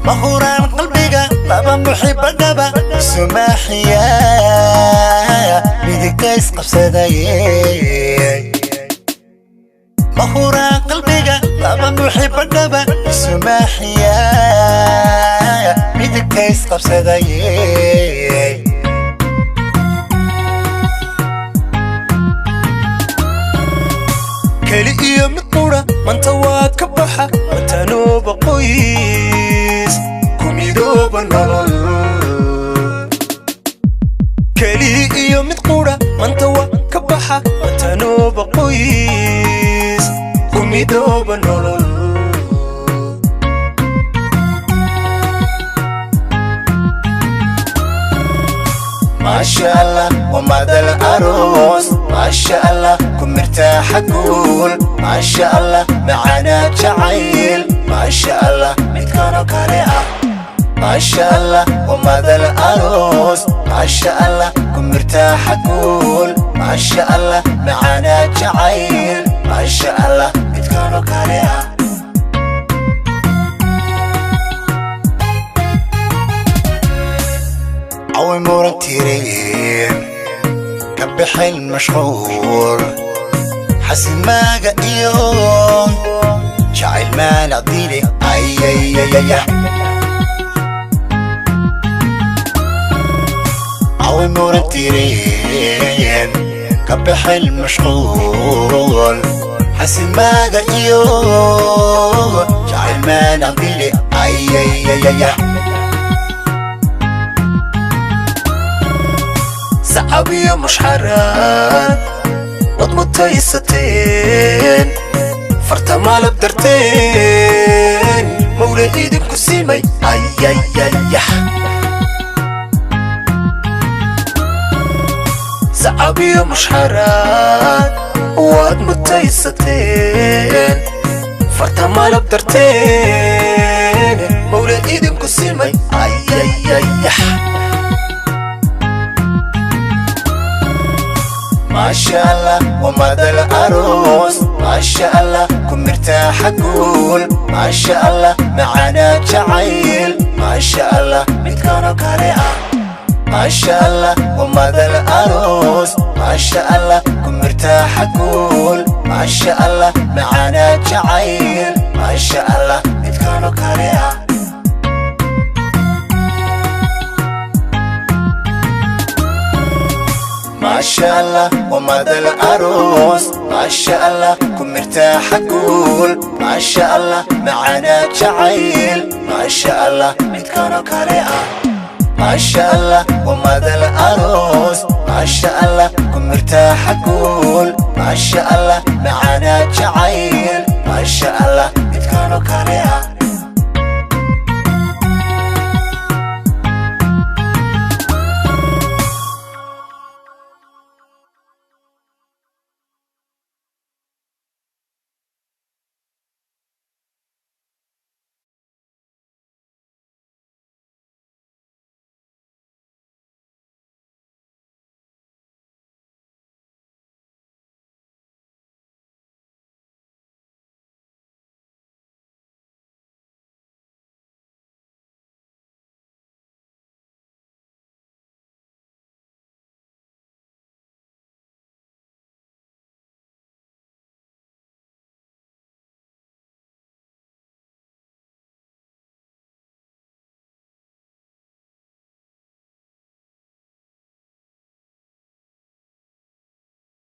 Mahuraan qalbiga laba muxiba dhaba sumaaxiya midigta isqabsadaye. Mahuraan qalbiga laba muxiba dhaba sumaaxiya midigta isqabsadaye. Keli iyo mid qura manta waa ka baxa matanooba qoys ku midooba nolol. Keli iyo mid qura manta waa ka baxa matanooba qoys ku midooba nolol. Maasha Allah, waa madal aroos. Maasha Allah, ku mirtaaxa guul. Maasha Allah, macaanaa jacayl. Maasha Allah, midkanoo kale ah. Maasha Allah, waa madal aroos. Maasha Allah, ku mirtaaxa guul. Maasha Allah, macaanaa jacayl. Maasha Allah, midkanoo kale ah. Caway muran tireen ka bixin mashquul xasimaaga iyo jacayl maanac dile ayayayaya. Caway muran tireen ka bixin mashquul xasimaaga iyo jacayl maanac dile ayayayaya. Sacab iyo mushxaraad wad mutaysateen, farta maalab darteen mawla idinku simay ayayayah. Sacab iyo mushxaraad waad mutaysateen, farta maalab darteen mawla idinku simay ayayayah. Maasha Allah, waa madal aroos. Maasha Allah, ku mirtaaxa guul. Maasha Allah, macaanaa jacayl. Maasha Allah, midkanoo kale ah. Maasha Allah, waa madal aroos. Maasha Allah, ku mirtaaxa guul. Maasha Allah, macaanaa jacayl. Maasha Allah, midkanoo kale ah. Maasha Allah, waa madal aroos. Maasha Allah, ku mirtaaxa guul. Maasha Allah, macaanaa jacayl. Maasha Allah, midkanoo kale ah. Maasha Allah, waa madal aroos. Maasha Allah, ku mirtaaxa guul. Maasha Allah, macaanaa jacayl. Maasha Allah, midkanoo kale.